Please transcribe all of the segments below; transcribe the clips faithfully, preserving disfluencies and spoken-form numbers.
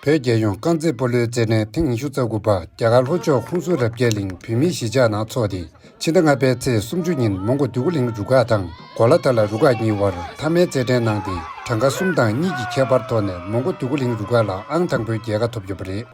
བོད་རྒྱལ་ཡོངས་རྐང་རྩེད་སྤོ་ལོའི་རྩེད་འགྲན་ཐེངས་ཉི་ཤུ་རྩ་དགུ་པ་རྒྱ་གར་ལྷོ་ཕྱོགས་ཧུན་སུར་རབ་རྒྱས་གླིང་བོད་མིའི་གཞིས་ཆགས་ནང་འཚོགས་ཏེ། ཕྱི་ཟླ་ལྔ་པའི་ཚེས་སུམ་ཅུ་ཉིན་མོན་གྷོ་འདོད་རྒུ་གླིང་རུ་ཁག་དང་གོ་ལ་ཐ་ལ་རུ་ཁག་གཉིས་བར་མཐའ་མའི་རྩེད་འགྲན་གནང་སྟེ། གྲངས་ཀ་གསུམ་དང་གཉིས་ཀྱི་ཁྱད་པར་ཐོག་ནས་མོན་གྷོ་འདོད་རྒུ་གླིང་རུ་ཁག་ལ་ཨང་དང་པོའི་རྒྱལ་ཁ་ཐོབ་ཡོད་པ་རེད།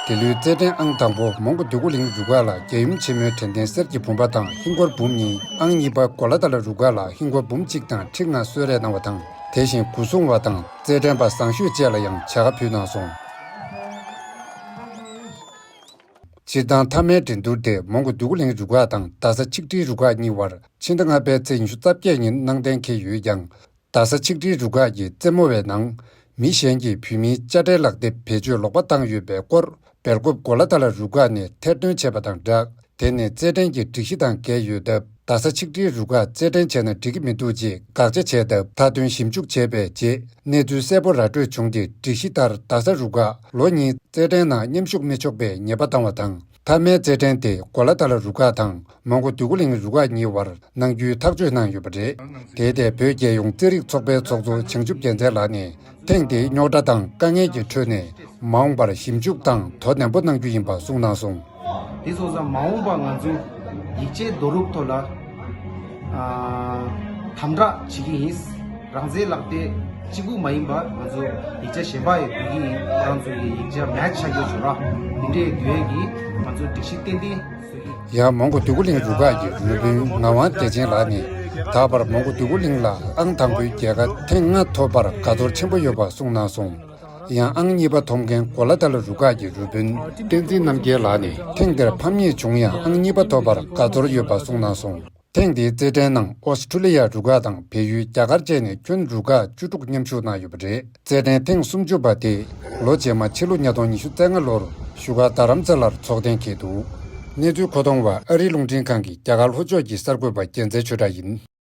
དེ་ལོའི་རྩེད་འགྲན་ཨང་དང་པོ་མོན་གྷོ་འདོད་རྒུ་གླིང་རུ་ཁག་ལ་རྒྱལ་ཡུམ་ཆེན་མོའི་དྲན་རྟེན་གསེར་གྱི་བུམ་པ་དང་ཧིན་སྒོར་འབུམ་གཉིས། ཨང་གཉིས་པ་གོ་ལ་ཐ་ལ་རུ་ཁག་ལ་ཧིན་སྒོར་འབུམ་གཅིག་དང་ཁྲི་ལྔ་གསོལ་རས་གནང་བ་དང་། དེ་བཞིན་སྒོ་སྲུང་བ་དང་རྩེད་འགྲན་པ་བཟང་ཤོས་བཅས་ལ་ཡང་བྱ་དགའ་ཕུལ་གནང་སོང་། སྤྱིར་བཏང་མཐའ་མའི་འགྲན་བསྡུར་དེ་མོན་གྷོ་འདོད་རྒུ་གླིང་རུ་ཁག་དང་རྡ་ས་ཆིག་སྒྲིལ་རུ་ཁག་གཉིས་བར་ཕྱི་ཟླ་ལྔ་པའི་ཚེས་ཉི་ཤུ་རྩ་བརྒྱད་ཉིན་གནང་གཏན་འཁེལ་ཡོད་ཀྱང་། རྡ་ས་ཆིག་སྒྲིལ་རུ་ཁག་གིས་རྩེད་མོ་བའི་ནང་མི་གཞན་གྱིས་བོད་མིའི་དཔྱ་ཁྲལ་ལག་དེབ་བེད་སྤྱོད་ལོག་པ་བཏང་ཡོད་པའི་སྐོར་སྦེལ་ཀོབ་གོ་ལ་ཐ་ལ་རུ་ཁག་ནས་ཐེར་འདོན་བྱས་པ་དང་སྦྲགས། དེ་ནི་རྩེད་འགྲན་གྱི་སྒྲིག་གཞི་དང་འགལ་ཡོད་སྟབས། རྡ་ས་ཆིག་སྒྲིལ་རུ་ཁག་རྩེད་འགྲན་བྱས་ན་འགྲིག་གི་མི་འདུག་ཅེས་དགག་བྱ་བྱས་སྟབས། མཐའ་དོན་ཞིབ་འཇུག་བྱས་པའི་རྗེས་གནས་ཚུལ་གསལ་པོ་ར་སྤྲོད་བྱུང་སྟེ། སྒྲིག་གཞི་ལྟར་རྡ་ས་རུ་ཁག་ལོ་གཉིས་རྩེད་འགྲན་ནང་མཉམ་ཞུགས་མི་ཆོག་པའི་ཉེས་པ་བཏང་བ་དང་། མཐའ་མའི་རྩེད་འགྲན་དེ་གོ་ལ་ཐ་ལ་རུ་ཁག་དང་མོན་གྷོ་འདོད་རྒུ་གླིང་རུ་ཁག་གཉིས་བར་གནང་རྒྱུའི་ཐག་གཅོད་གནང་ཡོད་པ་རེད། དེ་ལྟར་བོད་རྒྱལ་ཡོངས་རྩེད་རིགས་ཚོགས་པའི་ཚོགས་གཙོ་བྱང་ཆུབ་རྒྱལ་མཚན་ལགས་ནས། ཐེངས་འདིའི་རྙོག་དྲ་དང་དཀའ་ངལ་གྱི་ཁྲོད་ནས་མ་འོངས་པར་ཞིབ་འཇུག་དང་དོ་ནན་པོ་གནང་རྒྱུ་ཡིན་པ་གསུངས་གནང་སོང་། དེ་སོང་ཙང་མ་འོངས་པ་ང་ཚོ་ཡིག་ཆའི་བསྡུ་རུབ་ཐོག་ལ་ཨ་དམ་དྲག་བྱེད་ཀྱི་ཡིན། རང་རྩལ་ལག་དེབ་གཅིག་པུ་མ་ཡིན་པ་ང་ཚོ་ཡིག་ཆ་གཞན་པ་ཡང་བསྡུ་གི་ཡིན། ཁོ་རང་ཚོ་གི་ཡིག་ཆ་མེ་ཆ་ཆགས་ཡོད་བྱུང་ར། དེ་འདྲའི་བསྡུ་ཡས་ཀྱི་ང་ཚོ་སྒྲིག་གཞི་ཏན་ཏན་བཟོ་གི་ཡིན། ཡང་མོན་གྷོ་འདོད་རྒུ་གླིང་རུ་ཁག་གི་རུ་དཔོན་ངག་དབང་བདེ་ཆེན་ལགས་ནས། ད་བར་མོན་གྷོ་འདོད་རྒུ་གླིང་ལ་ཨང་དང་པོའི་རྒྱལ་ཁ་ཐེངས་ལྔ་ཐོབ་པར་དགའ་ཚོར་ཆེན་པོ་ཡོད་པ་གསུངས་གནང་སོང་། ཡང་ཨང་གཉིས་པ་ཐོབ་མཁན་གོ་ལ་ཐ་ལ་རུ་ཁག་གི་རུ་དཔོན་བསྟན་འཛིན་རྣམ་རྒྱལ་ལགས་ནས། ཐེངས་འདིར་ཕམ་ཉེས་བྱུང་ཡང་ཨང་གཉིས་པ་ཐོབ་པར་དགའ་ཚོར་ཡོད་པ་གསུངས་གནང་སོང་། ཐེངས་འདིའི་རྩེད་འགྲན་ནང་ཨོ་སི་ཁྲུ་ལི་ཡ་རུ་ཁག་དང་བལ་ཡུལ་རྒྱ་གར་བཅས་ནས་ཁྱོན་རུ་ཁག་བཅུ་དྲུག་མཉམ་ཞུགས་གནང་ཡོད་པ་རེད། རྩེད་འགྲན་ཐེངས་སུམ་ཅུ་པ་དེ་ལོ་རྗེས་མ་ཕྱི་ལོ་ཉིས་སྟོང་ཉི་ཤུ་རྩ་ལྔ་ལོར་བཞུགས་སྒར་རྡ་རམ་ས་ལར་འཚོགས་གཏན་འཁེལ་འདུག་གནས་ཚུལ་མཁོ་གཏོང་བ་ཨ་རིའི་རླུང་འཕྲིན་ཁང་གི་རྒྱ་གར་ལྷོ་ཕྱོགས་ཀྱི་གསར་འགོད་པ་རྒྱལ་མཚན་ཆོས་གྲགས་ཡིན།